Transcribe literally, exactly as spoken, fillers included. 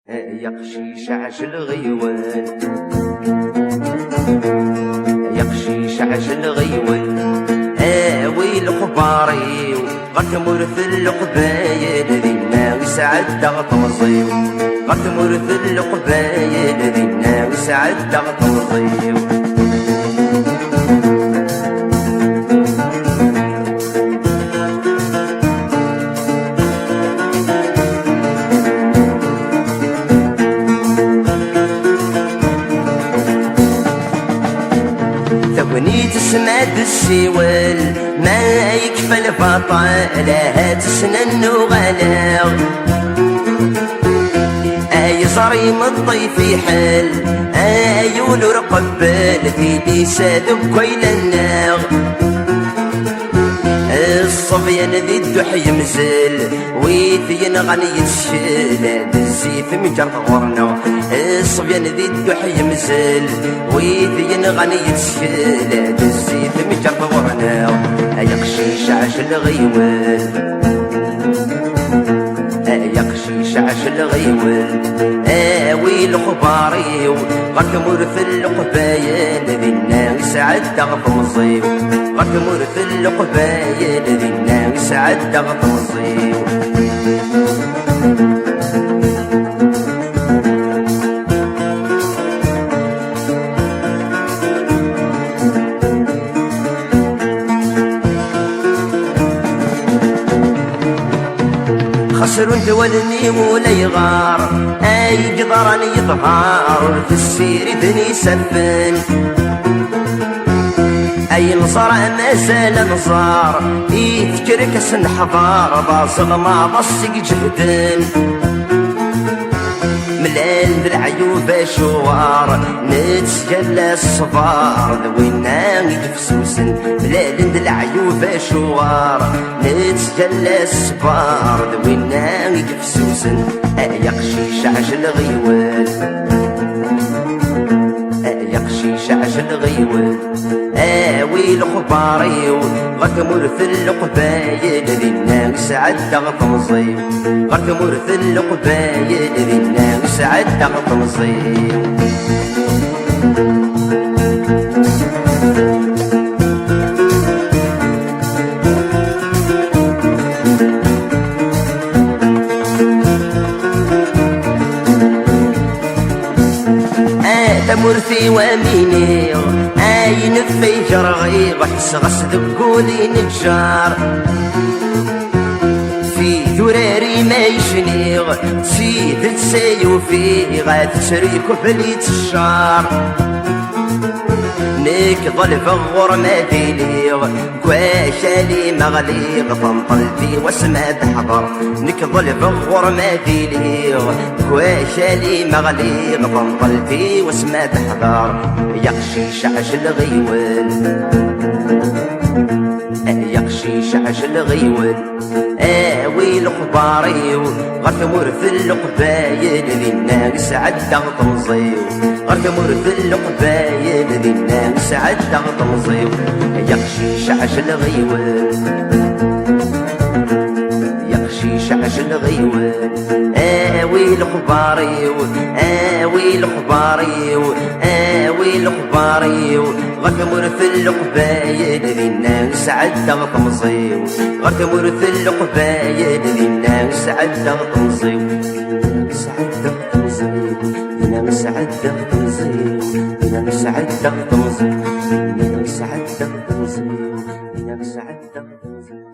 Ay aqcic ɛjel ɣiwel, ay aqcic ɛjel ɣiwel, awi lexbar-iw ɣer tmurt n Leqbayel, dinna i sɛeddaɣ temẓi-w. Ɣer tmurt n Leqbayel, dinna i sɛeddaɣ temẓi-w. Tagnit tesma-d ssiwel, ma yekfa lbaṭel, ahat ssnen uɣaleɣ. Ay ẓer imeṭṭi fiḥel, ay ul ur qebbel, tilisa deg wayla-nneɣ. Ṣṣebyan di dduḥ yemzel, wi t-yenɣan yettkel, d zzit mǧert ɣur-neɣ. Ṣṣebyan di dduḥ yemzel, wi t-yenɣan yettkel, d zzit mǧert ɣur-neɣ. Ay aqcic ɛjel ɣiwel, ay aqcic ɛjel ɣiwel, awi lexbar-iw ɣer tmurt n Leqbayel, dinna i sɛeddaɣ temẓi-w. Ɣer tmurt n Leqbayel, dinna i sɛeddaɣ temẓi-w. Xesrun-d wallen-iw ulayɣer, ay yeḍran yeḍher, ur tessiriden isaffen. Ay nẓer mazal ad nẓer, i tkerkas neḥḍer, d azelmaḍ ass i iǧehden. Mlalen d leɛyub acuɣer, nettgalla ṣṣber, d winna i yefsusen. Mlalen d leɛyub acuɣer, nettgalla ṣṣber, d winna i yefsusen. Ay aqcic ɛjel ɣiwel, ay aqcic ɛjel ɣiwel, awi lexbar-iw ɣer tmurt n Leqbayel, dinna i sɛeddaɣ temẓi-w. Ɣer tmurt n Leqbayel, dinna i sɛeddaɣ temẓi-w. A tamurt-iw am iniɣ, ayen ɣef ay gerɣiɣ, ḥesseɣ-as deg wul inejjar. Fi durar-im ay cniɣ, d tidet ay ufiɣ, ad tettru yeqbel yetteccar. Nekk ḍelbeɣ ɣur-m ad iliɣ, deg wakal-im ɣliɣ, tenṭel-d i wasma d-ḥḍer. Nekk ḍelbeɣ ɣur-m ad iliɣ, deg wakal-im ɣliɣ, tenṭel-d i wasma d-ḥḍer. Ay aqcic ɛjel ɣiwel, ay aqcic ɛjel ɣiwel, awi lexbar-iw ɣer tmurt n Leqbayel, dinna i sɛeddaɣ temẓi-w. Ɣer tmurt n Leqbayel, dinna i sɛeddaɣ temẓi-w. Ay aqcic ɛjel ɣiwel, ay aqcic ɛjel ɣiwel, awi lexbar-iw, awi lexbar-iw, awi lexbar-iw. Ɣer tmurt n Leqbayel, dinna i sɛeddaɣ temẓi-w. Ɣer tmurt n Leqbayel, dinna i sɛeddaɣ temẓi-w. Sɛeddaɣ temẓi-w, dinna i sɛeddaɣ temẓi-w, dinna i sɛeddaɣ temẓi-w, dinna i sɛeddaɣ temẓi-w, dinna i sɛeddaɣ temẓi-w.